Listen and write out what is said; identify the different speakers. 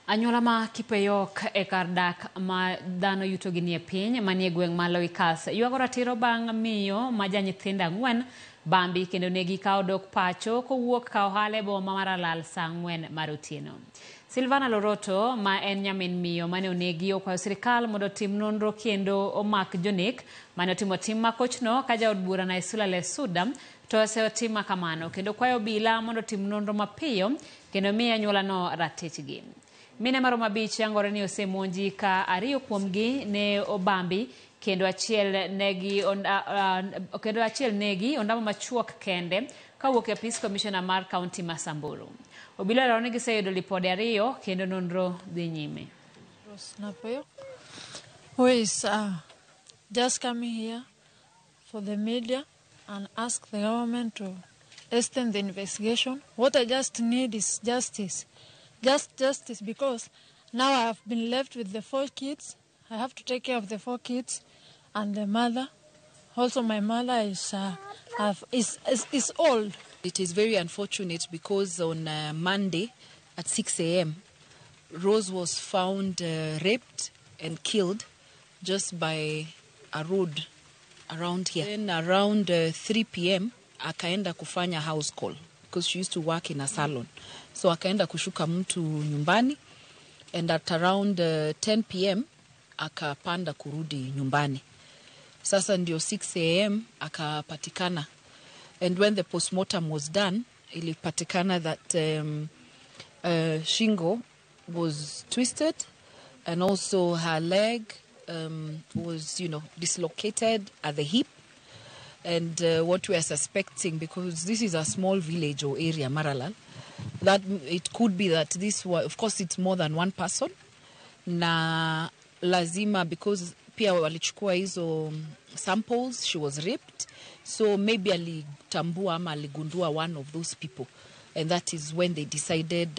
Speaker 1: Anyuola ma Kipeyok e kar dak ma dhano yutogi nie piny manie gweng' ma Loikas ywago ratiro bang' miyo ma ja nyithindo ang'wen bambi kendo negi ka odok pacho kowuok ka ohala e boma mar Maralal saa 4 mar otieno. Silvana Loroto ma en nyamin miyo mane onegi okwayo sirikal mondo otim nonro kendo omak jonek mane otimo tim makochno ka jaod bura Naisula Lesuda to osetimo kamano kendo kwayo obila mondo otim nonro mapiyo kendo miyo anyuolano ratichgi. Mine maromo 5 yangore ni osemonji ka 2 kuomgi ne obambi kendo achiel negi ondamo machuok kende kawuok e apis commissioner mar kaunti ma Samburu. Obila olero ni giseyudo lipode 2 kendo nonro dhi nyime.
Speaker 2: Who is just coming here for the media and ask the government to extend the investigation. What I just need is justice. Just justice, because now I have been left with the 4 kids. I have to take care of the 4 kids and the mother. Also, my mother is old.
Speaker 3: It is very unfortunate because on Monday at 6 a.m., Rose was found raped and killed just by a road around here. Then around 3 p.m., akaenda kufanya house call because she used to work in a salon. So akaenda kushuka mtu nyumbani, and at around 10 p.m. akapanda kurudi nyumbani. Sasa ndio 6 a.m. akapatikana. And when the postmortem was done, ilipatikana that shingo was twisted and also her leg was dislocated at the hip. And what we are suspecting, because this is a small village or area, Maralal, that it could be that this was, of course, it's more than one person. Na lazima, because pia walichukua hizo samples, she was raped. So maybe alitambua ama aligundua one of those people. And that is when they decided